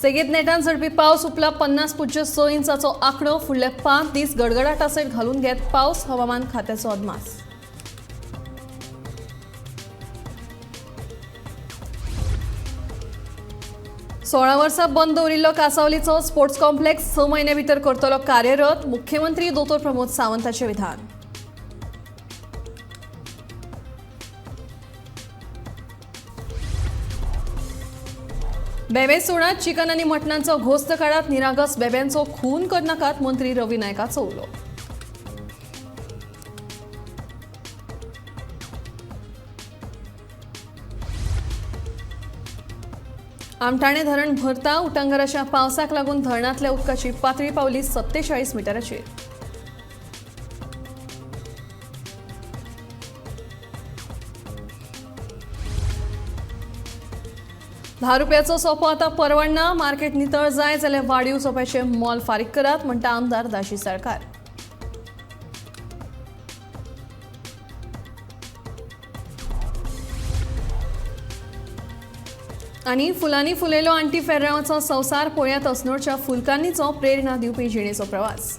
सेगीत नेटान झडपी पावस उपला 50.6 इंचाचो आंकडो. फुडले 5 दीस गडगडाटा सयत घालून घेत पावस. हवामान खात्याचो अदमास. सोळा वर्सां बंद दवरिल्लो कासावलीचो स्पोर्ट्स कॉम्प्लेक्स 6 म्हयन्या भितर करतलो कार्यरत. मुख्यमंत्री दोतोर प्रमोद सावंताचें विधान. बेबे सुणात चिकन आनी मटणांचो घोस्त काडात, निरागस बेब्यांचो खून करनाकात, मंत्री रवी नायकाचो उलो. आमठाणे धरण भरता. उटंगराच्या पावसाक लागून धरणांतल्या उदकाची पातळी पावली 47 मिटराचेर. 10 रुपयाचो सोपो आतां परवडना. मार्केट नितळ जाय जाल्यार वाडीव सोप्याचे मोल फारीक करात, म्हणटा आमदार दाशी सरकार. आनी फुलांनी फुलयलो आंटी फेर्रांवाचो संवसार. पळयात अस्नोडच्या फुलकान्नीचो प्रेरणा दिवपी जिणेचो प्रवास.